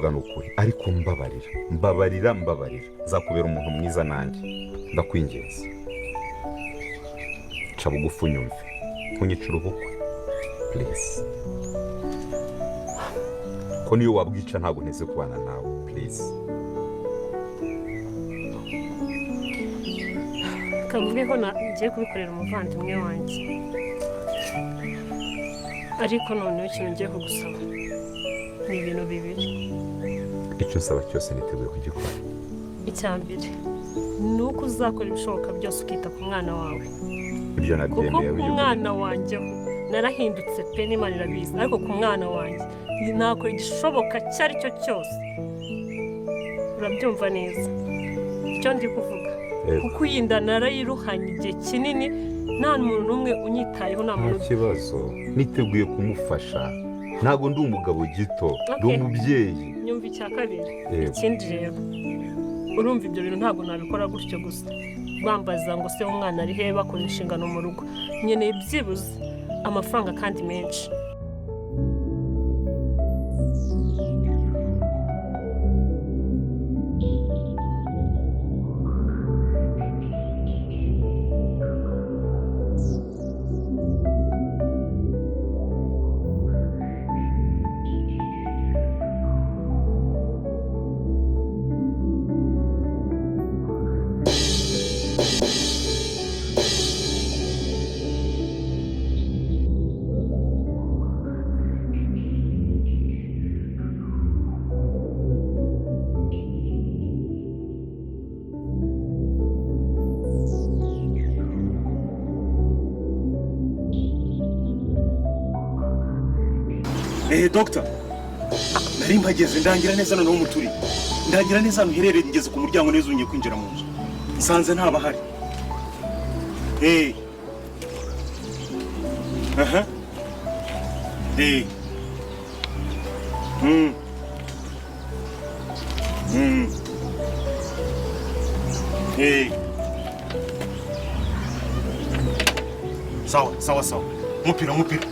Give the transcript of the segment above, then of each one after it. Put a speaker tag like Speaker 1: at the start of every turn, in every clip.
Speaker 1: Mvuga ni ukuri, ariko mbabarira, mbabarira, mbabarira, nzakubera umuntu mwiza nanjye, ndakwinginze. Ca bugufi unyumve, ntunyicire ubukwe, please, ko niyo wabwica ntabwo nteze kubana nawe, please.
Speaker 2: Kavuge ko ngiye kubikorera umuvandimwe wanjye, ariko noneho ikintu ngiye kugusaba ni ibintu bibiri.
Speaker 1: Icyo nsaba cyose niteguye kugikora.
Speaker 2: Icya mbere ni uko uzakora ibishoboka byose ukita ku mwana wawe.
Speaker 1: Ibyo
Speaker 2: Kuko
Speaker 1: nabyemeye.
Speaker 2: ku mwana wanjye ho narahindutse pe, n'Imana irabizi, ariko ku mwana wanjye nakora igishoboka icyo ari cyo cyose. Urabyumva neza icyo ndi kuvuga?
Speaker 1: Yego.
Speaker 2: Kuko iyi nda narayiruhanye igihe kinini, nta muntu n'umwe unyitayeho, nta
Speaker 1: Nta
Speaker 2: muntu.
Speaker 1: kibazo, niteguye kumufasha. Ntabwo ndi umugabo gito, ndi umubyeyi.
Speaker 2: Nyumva, icya kabiri.
Speaker 1: Yego.
Speaker 2: Ikindi rero, urumva ibyo bintu ntabwo nabikora gutyo gusa bambaza ngo se umwana ari he, bakora inshingano mu rugo. Nkeneye byibuze amafaranga kandi menshi.
Speaker 3: Dogita, nari mpageze, ndangira neza. Noneho muturi, ndangira neza ahantu uherereye. Ngeze ku muryango neza, ugiye kwinjira mu nzu nsanze ntabahari. Aha, Sawa sawa sawa, mupira mupira.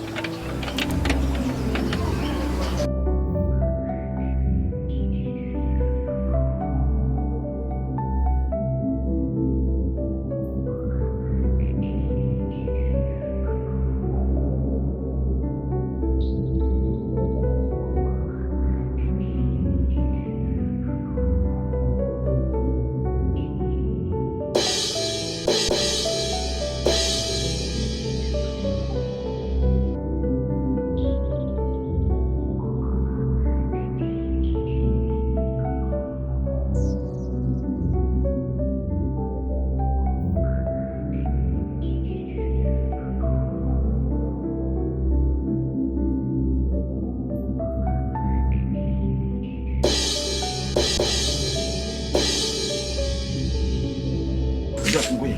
Speaker 3: Byafunguye.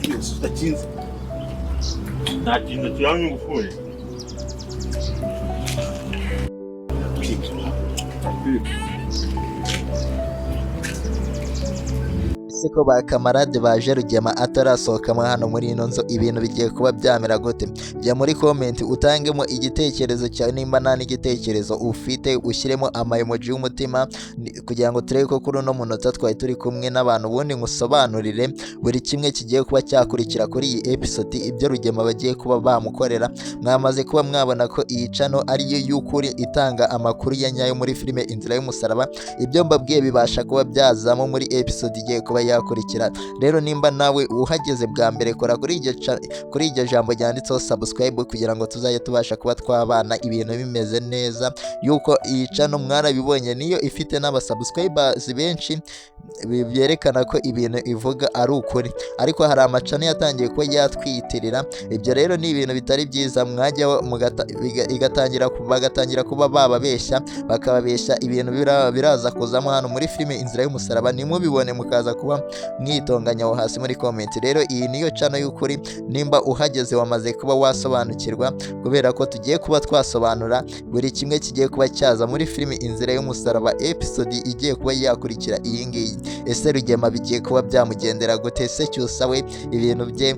Speaker 3: Yose udakinze.
Speaker 4: Nta kintu kiramye ngufuye.
Speaker 3: Twika.
Speaker 5: Ese ko ba kamarade baje, Rugema atarasohokamo hano muri ino nzu, ibintu bigiye kuba byamera gute? Jya muri comment utangemo igitekerezo cyawe. Nimba nta n'igitekerezo ufite, ushyiremo ama emoji y'umutima kugira ngo turebe ko kuri uno munota twari turi kumwe n'abantu. Ubundi ngusobanurire buri kimwe kigiye kuba cyakurikira kuri iyi episode, ibyo Rugema bagiye kuba bamukorera. Mwamaze kuba mwabona ko iyi channel ariyo y'ukuri itanga amakuru ya nyayo muri filime Inzira y'Umusaraba. Ibyo mbabwiye bibasha kuba byazamo muri episode igiye kuba yakurikira. Rero nimba nawe uhageze bwa mbere, kora kuri iryo jambo ryanditseho subscribe kugira ngo tuzajye tubasha kuba twabana ibintu bimeze neza. Yuko iyi channel mwarabibonye, niyo ifite n'abasubscribers benshi, byerekana ko ibintu ivuga ari ukuri. Ariko hari amacano yatangiye kuba yatwiyitirira. Ibyo rero ni ibintu bitari byiza. Mwajya bagatangira kuba bababeshya, bakababeshya ibintu biraza kuzamo hano muri filime Inzira y'Umusaraba, ntimubibone, mukaza kuba mwitonganya aho hasi muri comment. Rero iyi niyo channel y'ukuri. Nimba uhageze wamaze kuba wasobanukirwa, kubera ko tugiye kuba twasobanura buri kimwe kigiye kuba cyaza muri filime Inzira y'Umusaraba, episode igiye kuba yakurikira iyi ngiyi. Ese Rugema bigiye kuba byamugendera gute? Ese Cyusa we ibintu bye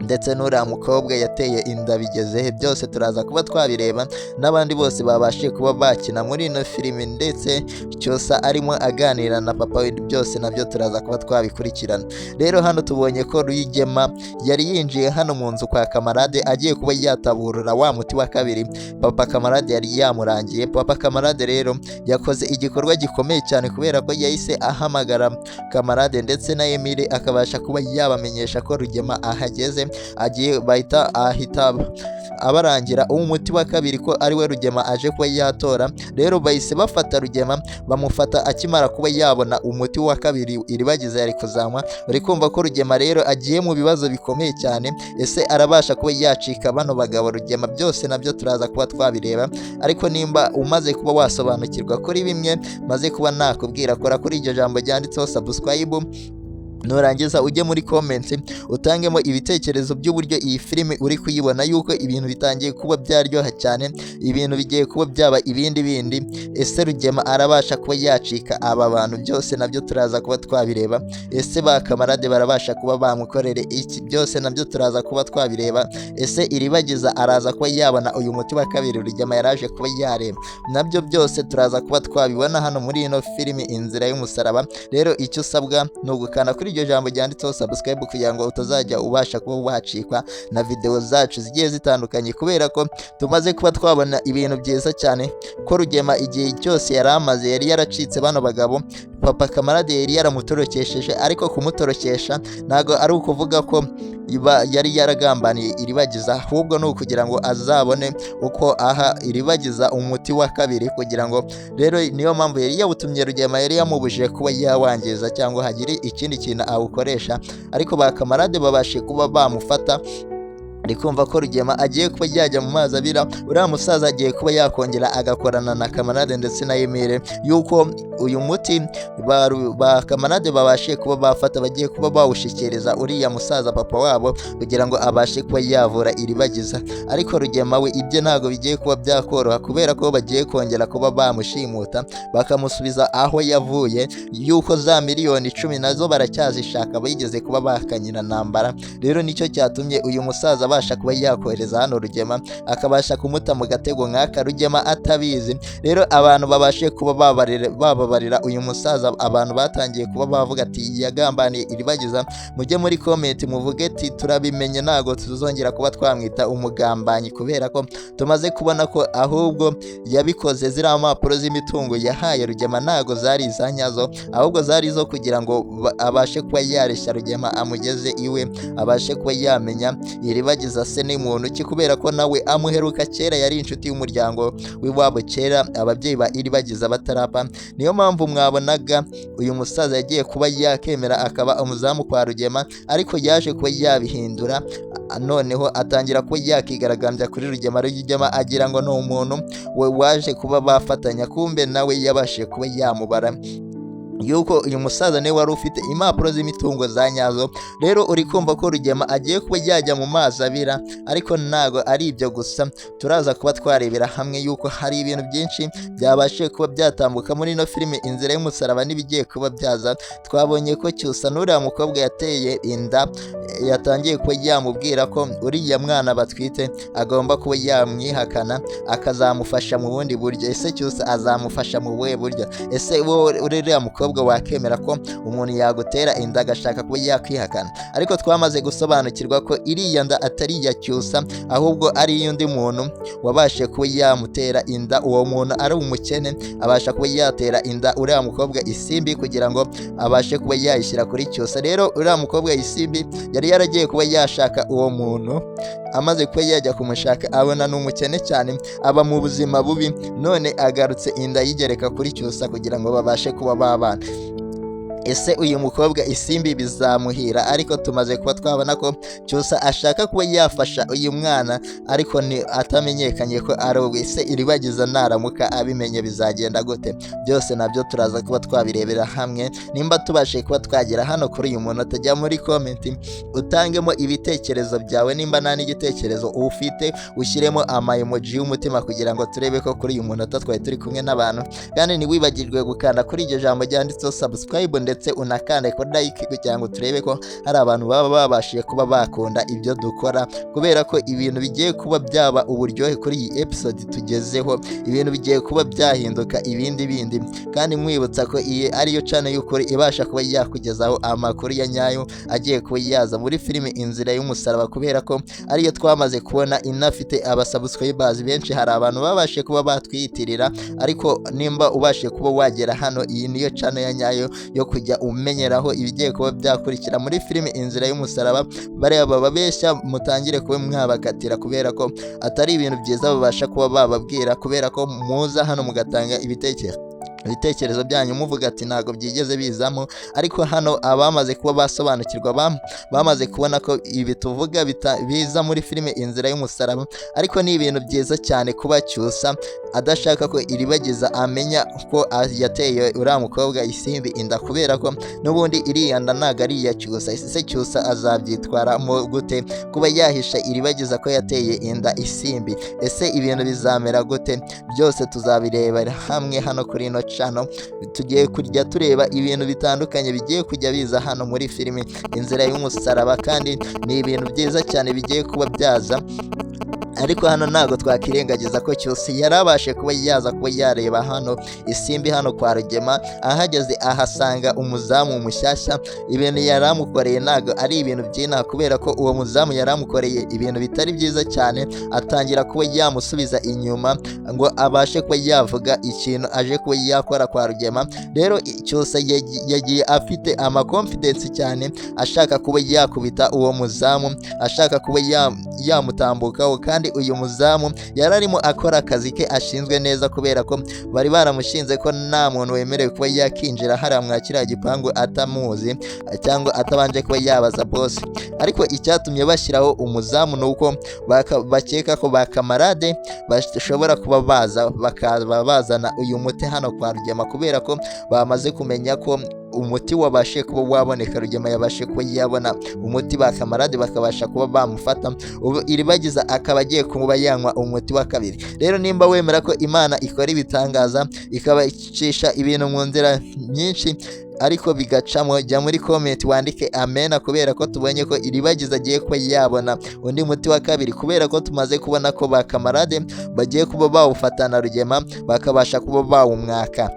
Speaker 5: Ndetse n'uriya mukobwa yateye inda bigeze he? Byose turaza kuba twabireba, n'abandi bose babashije kuba bakina muri ino filimi, ndetse Cyusa arimo aganira na papa we, byose nabyo turaza kuba twabikurikirana. Rero hano tubonye ko Rwigema yari yinjiye hano mu nzu kwa Kamarade, agiye kuba yataburura wa muti wa kabiri papa Kamarade yari yamurangiye. Papa Kamarade rero yakoze igikorwa gikomeye cyane, kubera ko yahise ahamagara Kamarade ndetse na Emile, akabasha kuba yabamenyesha ko Rugema ahageze agiye. Bahita ahita abarangira umuti wa kabiri ko ari we Rugema aje kuba yatora. Rero bahise bafata Rugema, bamufata akimara kuba yabona umuti wa kabiri Iribagiza yari kuzanywa. Uri kumva ko Rugema rero agiye mu bibazo bikomeye cyane. Ese arabasha kuba yacika bano bagabo Rugema? Byose nabyo turaza kuba twabireba. Ariko nimba umaze kuba wasobanukirwa kuri bimwe maze kuba nakubwira, kora kuri iryo jambo ryanditseho subscribe, nurangiza ujye muri comments utangemo ibitekerezo by'uburyo iyi filime uri kuyibona, yuko ibintu bitangiye kuba byaryoha cyane, ibintu bigiye kuba byaba ibindi bindi. Ese Rugema arabasha kuba yacika aba bantu? Byose nabyo turaza kuba twabireba. Ese ba Kamarade barabasha kuba bamukorere iki? Byose nabyo turaza kuba twabireba. Ese Iribagiza araza kuba yabona uyu muti wa kabiri Rugema yaraje kuba yareba? Nabyo byose turaza kuba twabibona hano muri ino filimi Inzira y'Umusaraba. Rero icyo usabwa ni ugukanda kuri iryo jambo ryanditseho subscribe, kugira ngo utazajya ubasha kuba wacikwa na video zacu zigiye zitandukanye, kubera ko tumaze kuba twabona ibintu byiza cyane, ko Rugema igihe cyose yari amaze yari yaracitse bano bagabo. Papa Kamarade yari yaramutorokesheje, ariko kumutorokesha ntabwo ari ukuvuga ko yari yaragambaniye Iribagiza, ahubwo ni ukugira ngo azabone uko aha Iribagiza umuti wa kabiri. Kugira ngo rero, niyo mpamvu yari yawutumye Rugema, yari yamubujije kuba yawangiza cyangwa hagire ikindi kintu awukoresha, ariko ba Kamarade babashe kuba bamufata. Ari kumva ko Rugema agiye kuba yajya mu mazi abira. Uriya musaza agiye kuba yakongera agakorana na Kamarade ndetse na Emile, yuko uyu muti ba Kamarade babashe kuba bafata, bagiye kuba bawushyikiriza uriya musaza papa wabo, kugira ngo abashe kuba yavura Iribagiza. Ariko Rugema we ibye ntabwo bigiye kuba byakoroha, kubera ko bagiye kongera kuba bamushimuta bakamusubiza aho yavuye, yuko za miliyoni 10 nazo baracyazishaka bigeze kuba bakanyira ntambara. Rero nicyo cyatumye uyu musaza abasha kuba yakohereza hano Rugema, akabasha kumuta mu gatego nk'aka Rugema atabizi. Rero abantu babashe kuba bababarira uyu musaza. Abantu batangiye kuba bavuga ati yagambaniye Iribagiza. Mujye muri comment muvuge ati turabimenye, ntabwo tuzongera kuba twamwita umugambanyi, kubera ko tumaze kubona ko ahubwo yabikoze. Ziriya mpapuro z'imitungo yahaye Rugema ntabwo zari iza nyazo, ahubwo zari izo kugira ngo abashe kuba yareshya Rugema, amugeze iwe, abashe kuba yamenya Iribagiza se ni muntu ki, kubera ko nawe amuheruka kera, yari inshuti y'umuryango w'iwabo kera ababyeyi ba Iribagiza batarapfa. Niyo mpamvu mwabonaga uyu musaza yagiye kuba yakemera akaba umuzamu kwa Rugema, ariko yaje kuba yabihindura, noneho atangira kuba yakigaragambya kuri Rugema. Rugema agira ngo ni umuntu we waje kuba bafatanya, kumbe nawe yabashije kuba yamubara yuko uyu musaza niwe wari ufite impapuro z'imitungo za nyazo. Rero uri kumva ko Rugema agiye kuba yajya mu mazi abira. Ariko ntago ari ibyo gusa, turaza kuba twarebera hamwe yuko hari ibintu byinshi byabashije kuba byatambuka muri ino filime Inzira y'Umusaraba n'ibigiye kuba byaza. Twabonye ko Cyusa n'uriya mukobwa yateye inda yatangiye kuba yamubwira ko uriya mwana batwite agomba kuba yamwihakana, akazamufasha mu bundi buryo. Ese Cyusa azamufasha mu buhe buryo? Ese wowe uriya mukobwa wakemera ko umuntu yagutera inda agashaka kuba yakwihakana? Ariko twamaze gusobanukirwa ko iriya nda atari iya Cyusa, ahubwo ari iy'undi muntu wabashije kuba yamutera inda. Uwo muntu ari umukene, abasha kuba yatera inda uriya mukobwa Isimbi kugira ngo abashe kuba yayishyira kuri Cyusa. Rero uriya mukobwa Isimbi yari yaragiye kuba yashaka uwo muntu, amaze kuba yajya kumushaka abona ni umukene cyane, aba mu buzima bubi, none agarutse inda yigereka kuri Cyusa kugira ngo babashe kuba babana. Ese uyu mukobwa Isimbi bizamuhira? Ariko tumaze kuba twabona ko Cyusa ashaka kuba yafasha uyu mwana, ariko ni atamenyekanye ko ari ubwe. Ese Iribagiza naramuka abimenye bizagenda gute? Byose nabyo turaza kuba twabirebera hamwe. Nimba tubashije kuba twagera hano kuri uyu muntu, atajya muri comment utangemo ibitekerezo byawe. Nimba nta n'igitekerezo ufite, ushyiremo ama emoji y'umutima, kugira ngo turebe ko kuri uyu munota twari turi kumwe n'abantu. Kandi ntiwibagirwe gukanda kuri iryo jambo ryanditseho subscribe. ndetse unakande kuri like kugira ngo turebe ko hari abantu baba babashije kuba bakunda ibyo dukora, kubera ko ibintu bigiye kuba byaba uburyohe kuri iyi episode tugezeho. Ibintu bigiye kuba byahinduka ibindi bindi, kandi nkwibutsa ko iyi ariyo channel y'ukuri ibasha kuba yakugezaho amakuru ya nyayo agiye kuba yaza muri filime Inzira y'Umusaraba, kubera ko ariyo twamaze kubona inafite abasubscribers benshi. Hari abantu babashe kuba batwiyitirira, ariko nimba ubashe kuba wagera hano, iyi niyo channel ya nyayo yo kujya umenyeraho ibigiye kuba byakurikira muri filime Inzira y'Umusaraba. Bariya bababeshya mutangire kuba mwabakatira, kubera ko atari ibintu byiza babasha kuba bababwira, kubera ko muza hano mugatanga ibitekerezo byanyu muvuga ati ntabwo byigeze bizamo. Ariko hano abamaze kuba basobanukirwa bamaze kubona ko ibi tuvuga biza muri filime Inzira y'Umusaraba. Ariko ni ibintu byiza cyane kuba Cyusa adashaka ko Iribagiza amenya ko yateye uriya mukobwa Isimbi inda, kubera ko n'ubundi iriya nda ntabwo ari iya Cyusa. Ese Cyusa azabyitwaramo gute kuba yahisha Iribagiza ko yateye inda Isimbi? Ese ibintu bizamera gute? Byose tuzabirebera hamwe hano kuri ino channel. Tugiye kujya tureba ibintu bitandukanye bigiye kujya biza hano muri filimi Inzira y'Umusaraba, kandi ni ibintu byiza cyane bigiye kuba byaza. Ariko hano ntabwo twakirengagiza ko Cyusa yarabashe kuba yaza kuba yareba hano Isimbi hano kwa Rugema. Ahageze ahasanga umuzamu mushyashya. Ibintu yari amukoreye ntabwo ari ibintu by'inaha, kubera ko uwo muzamu yari amukoreye ibintu bitari byiza cyane. Atangira kuba yamusubiza inyuma ngo abashe kuba yavuga ikintu aje kuba yakora kwa Rugema. Rero Cyusa yagiye afite amaconfidence cyane, ashaka kuba yakubita uwo muzamu, ashaka kuba yamutambukaho. Kandi uyu muzamu yari arimo akora akazi ke ashinzwe neza, kubera ko bari baramushinze ko nta muntu wemerewe kuba yakinjira hariya mwa kiriya gipangu atamuzi cyangwa atabanje kuba yabaza boss. Ariko icyatumye bashyiraho umuzamu ni uko bakeka ko ba kamarade bashobora kuba baza bakaba bazana uyu muti hano kwa Rugema, kubera ko bamaze kumenya ko umuti wabashe kuba waboneka. Rugema yabashe kuba yabona umuti, ba kamarade bakabasha kuba bamufata. Ubu Iribagiza akaba agiye kuba yanywa umuti wa kabiri. Rero nimba wemera ko Imana ikora ibitangaza, ikaba icisha ibintu mu nzira nyinshi ariko bigacamo, jya muri comment wandike amena, kubera ko tubonye ko Iribagiza agiye kuba yabona undi muti wa kabiri, kubera ko tumaze kubona ko ba kamarade bagiye kuba bawufatana Rugema bakabasha kuba bawumwaka.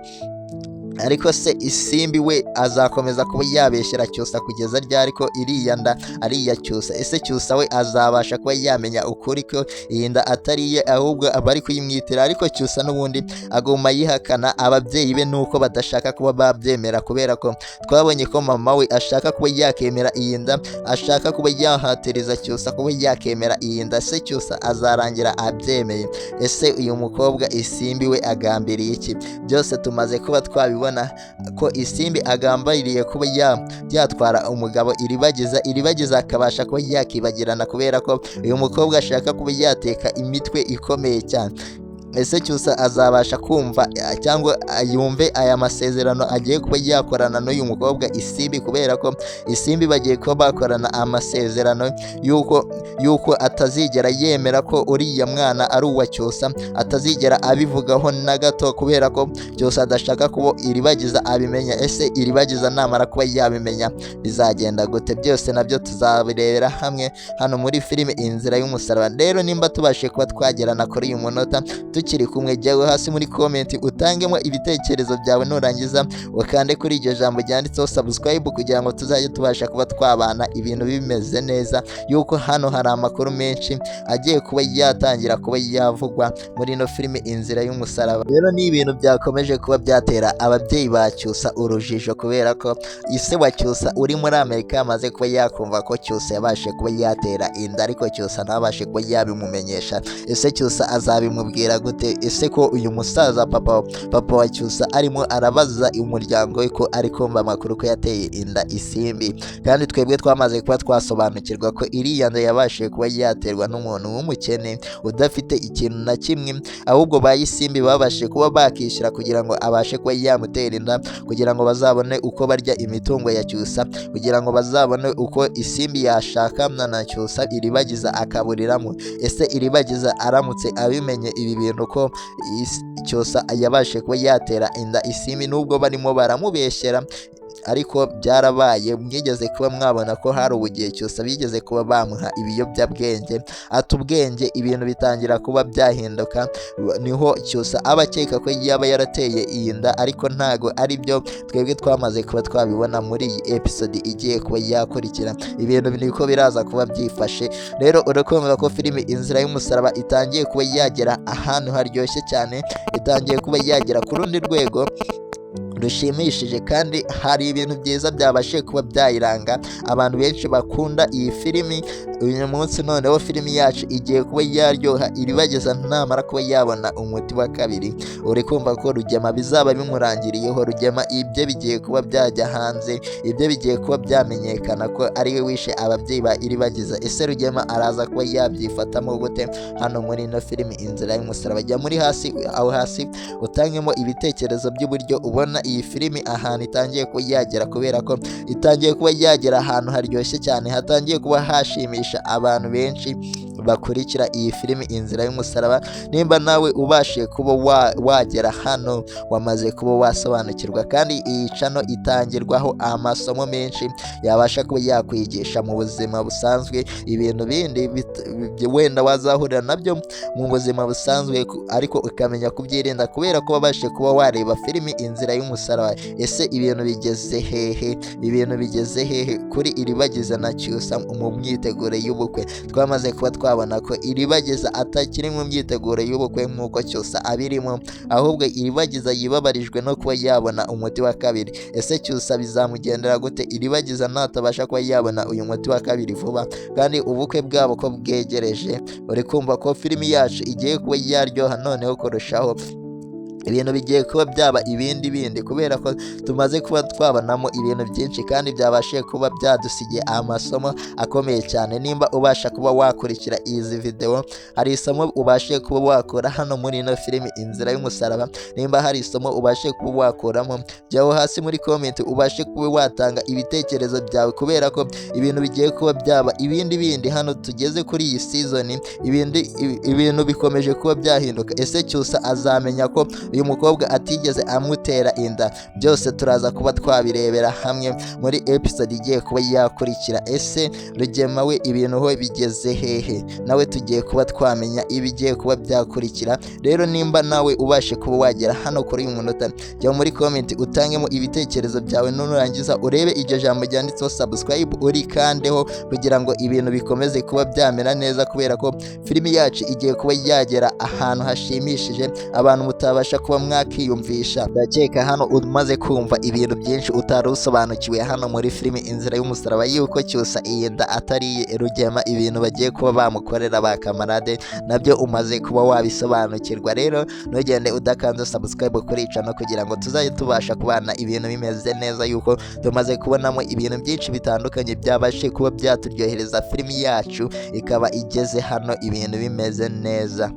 Speaker 5: Ariko se Isimbi we azakomeza kuba yabeshyera Cyusa kugeza ryari ko iriya nda ari iya Cyusa? Ese Cyusa we azabasha kuba yamenya ukuri ko iyi nda atari iye, ahubwo aba ari kuyimwitira? Ariko Cyusa n'ubundi aguma yihakana. Ababyeyi be nuko badashaka kuba babyemera, kubera ko twabonye ko mama we ashaka kuba yakemera iyi nda, ashaka kuba yahatiriza Cyusa kuba yakemera iyi nda. Se Cyusa azarangira abyemeye? Ese uyu mukobwa Isimbi we agambiriye iki? Byose tumaze kuba twabibona ko Isimbi agambiriye kuba yatwara umugabo Iribagiza, Iribagiza akabasha kuba yakibagirana, kubera ko uyu mukobwa ashaka kuba yateka imitwe ikomeye cyane. Ese Cyusa azabasha kumva cyangwa yumve aya masezerano agiye kuba yakorana n'uyu mukobwa Isimbi? Kubera ko Isimbi bagiye kuba bakorana amasezerano yuko atazigera yemera ko uriya mwana ari uwa Cyusa, atazigera abivugaho na gato, kubera ko Cyusa adashaka kuba Iribagiza abimenya. Ese Iribagiza namara kuba yabimenya bizagenda gute? Byose nabyo tuzabirebera hamwe hano muri filime Inzira y'Umusaraba. Rero nimba tubashe kuba twagerana kuri uyu munota tukiri kumwe, jya hasi muri comment utangemo ibitekerezo byawe. Nurangiza ukande kuri iryo jambo ryanditseho subscribe, kugira ngo tuzajye tubasha kuba twabana ibintu bimeze neza, yuko hano hari amakuru menshi agiye kuba yatangira kuba yavugwa muri ino filime Inzira y'Umusaraba. Rero ni ibintu byakomeje kuba byatera ababyeyi ba Cyusa urujijo, kubera ko ise wa Cyusa uri muri Amerika yamaze kuba yakumva ko Cyusa yabashe kuba yatera inda, ariko Cyusa ntabashe kuba yabimumenyesha. Ese Cyusa azabimubwira gute? Ese ko uyu musaza papa wa Cyusa arimo arabaza umuryango we ko ari kumva amakuru ko yateye inda Isimbi, kandi twebwe twamaze kuba twasobanukirwa ko iriya nda yabashije kuba yaterwa n'umuntu w'umukene udafite ikintu na kimwe, ahubwo ba Isimbi babashije kuba bakishyura kugira ngo abashe kuba yamutera inda, kugira ngo bazabone uko barya imitungo ya Cyusa, kugira ngo bazabone uko Isimbi yashakana na Cyusa, Iribagiza akaburiramo. Ese Iribagiza aramutse abimenye ibi bintu ko Cyusa yabashije kuba yatera inda Isimbi, nubwo barimo baramubeshyera, Ariko byarabaye, mwigeze kuba mwabona ko hari ubugihe Cyusa bigeze kuba bamuha ibiyobyabwenge, ata ubwenge, ibintu bitangira kuba byahinduka. Niho Cyusa aba akeka ko yaba yarateye iyi nda, ariko ntago ari byo. Twebwe twamaze kuba twabibona muri iyi episode igiye kuba yakurikira, ibintu niko biraza kuba byifashe. Rero urakumva ko filimi Inzira y'Umusaraba itangiye kuba yagera ahantu haryoshye cyane, itangiye kuba yagera ku rundi rwego rushimishije, kandi hari ibintu byiza byabashije kuba byayiranga. Abantu benshi bakunda iyi filimi. Uyu munsi noneho filimi yacu igiye kuba yaryoha Iribageza namara kuba yabona umuti wa kabiri. Uri kumva ko Rugema bizaba bimurangiriyeho. Rugema ibye bigiye kuba byajya hanze, ibyo bigiye kuba byamenyekana ko ari we wishe ababyeyi ba Iribagiza. Ese Rugema araza kuba yabyifatamo gute hano muri ino filimi Inzira y'Umusaraba? Jya muri hasi aho hasi utangemo ibitekerezo by'uburyo ubona iyi filimi ahantu itangiye kuba yagera, kubera ko itangiye kuba yagera ahantu haryoshye cyane, hatangiye kuba hashimisha abantu benshi bakurikira iyi filimi Inzira y'Umusaraba. Nimba nawe ubashije kuba wagera hano, wamaze kuba wasobanukirwa. Kandi iyi channel itangirwaho amasomo menshi yabasha kuba yakwigisha mu buzima busanzwe, ibintu bindi wenda wazahurira nabyo mu buzima busanzwe, ariko ukamenya kubyirinda kubera ko wabashije kuba wareba filimi Inzira y'Umusaraba. Ese ibintu bigeze hehe? Ibintu bigeze hehe kuri Iribagiza na Cyusa mu myiteguro y'ubukwe? Twamaze kuba twabona ko Iribagiza atakiri mu myiteguro y'ubukwe nk'uko Cyusa abirimo, ahubwo Iribagiza yibabarijwe no kuba yabona umuti wa kabiri. Ese Cyusa bizamugendera gute Iribagiza natabasha kuba yabona uyu muti wa kabiri vuba, kandi ubukwe bwabo ko bwegereje? Uri kumva ko filimi yacu igiye kuba yaryoha noneho kurushaho. Ibintu bigiye kuba byaba ibindi bindi, kubera ko tumaze kuba twabonamo ibintu byinshi kandi byabashije kuba byadusigiye amasomo akomeye cyane. Nimba ubasha kuba wakurikira izi video, hari isomo ubashije kuba wakura hano muri ino filimi Inzira y'Umusaraba. Nimba hari isomo ubashije kuba wakuramo, jyaho hasi muri comment ubashe kuba watanga ibitekerezo byawe, kubera ko ibintu bigiye kuba byaba ibindi bindi. Hano tugeze kuri iyi season, ibintu bikomeje kuba byahinduka. Ese Cyusa azamenya ko uyu mukobwa atigeze amutera inda? Byose turaza kuba twabirebera hamwe muri episode igiye kuba yakurikira. Ese Rugema we ibintu ho bigeze hehe? Nawe tugiye kuba twamenya ibigiye kuba byakurikira. Rero nimba nawe ubashe kuba wagera hano kuri uyu munota, jya muri comment utangemo ibitekerezo byawe. Nurangiza urebe iryo jambo ryanditseho subscribe, urikandeho kugira ngo ibintu bikomeze kuba byamera neza, kubera ko filimi yacu igiye kuba yagera ahantu hashimishije abantu mutabasha kuba mwakiyumvisha. Ndakeka hano umaze kumva ibintu byinshi utari usobanukiwe hano muri filimi Inzira y'Umusaraba, yuko Cyusa iyi nda atari Rugema, ibintu bagiye kuba bamukorera ba kamarade nabyo umaze kuba wabisobanukirwa. Rero ntugende udakanze subscribe kuri channel kugira ngo tuzajye tubasha kubana ibintu bimeze neza, yuko tumaze kubonamo ibintu byinshi bitandukanye byabashe kuba byaturyohereza filimi yacu ikaba igeze hano ibintu bimeze neza.